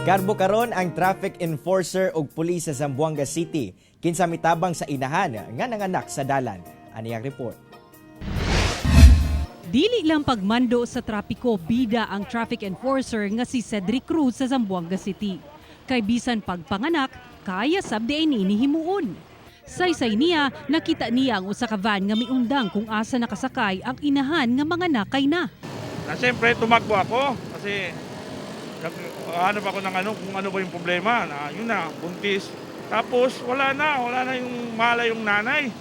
Karbo karon ang traffic enforcer ug pulis sa Zamboanga City kinsa mitabang sa inahan nga nanganak sa dalan. Ani ang report. Dili lang pagmando sa trapiko bida ang traffic enforcer nga si Cedric Cruz sa Zamboanga City. Kay bisan pagpanganak, kaya sab diay niini himuon. Saysay niya, nakita niya ang usa ka van nga miundang kung asa nakasakay ang inahan nga manganakay na. Na siyempre, tumakbo ako kasi naghanap ako ng ano, kung ano ba yung problema. Na, yun na, buntis. Tapos wala na yung malay yung nanay.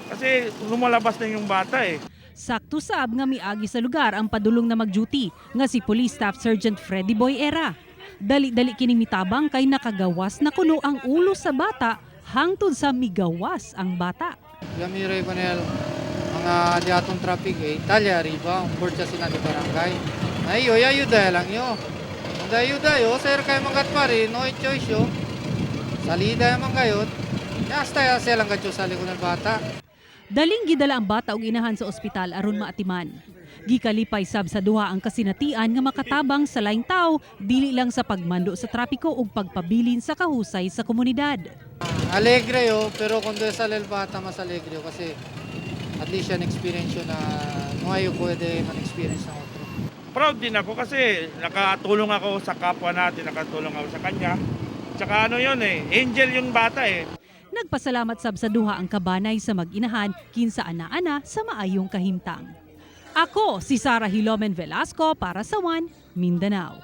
Kasi lumalabas na yung bata eh. Sakto sab nga miagi sa lugar ang padulong na mag-duty nga si Police Staff Sergeant Freddy Boy Era. Dali-dali kini mitabang kay nakagawas na kuno ang ulo sa bata hangtod sa migawas ang bata. Gamiroy ko nel mga di atong traffic eh, Italia, riba, on board siya sila di barangay. Ayo, ayuda lang yo. Ang ayuda yo, sir kay manggat pare, no choice yo. Salida man kayo. Hasta ya siya lang kadyo sali ko ng bata. Daling gidala ang bata og inahan sa ospital aron maatiman. Gikalipay sab sa duha ang kasinatian nga makatabang sa laing tao dili lang sa pagmando sa trapiko ug pagpabilin sa kahusay sa komunidad. Alegre yo, pero kung doon sa el bata mas alegre yo kasi at least yan experience yun na no ayo pwede man experience ng otro. Proud din ako kasi nakatulong ako sa kapwa natin, nakatulong ako sa kanya. Tsaka ano yun eh, angel yung bata eh. Nagpasalamat sab sa duha ang kabanay sa mag-inahan kinsa ana-ana sa maayong kahimtang. Ako si Sara Hilomen Velasco para sa One Mindanao.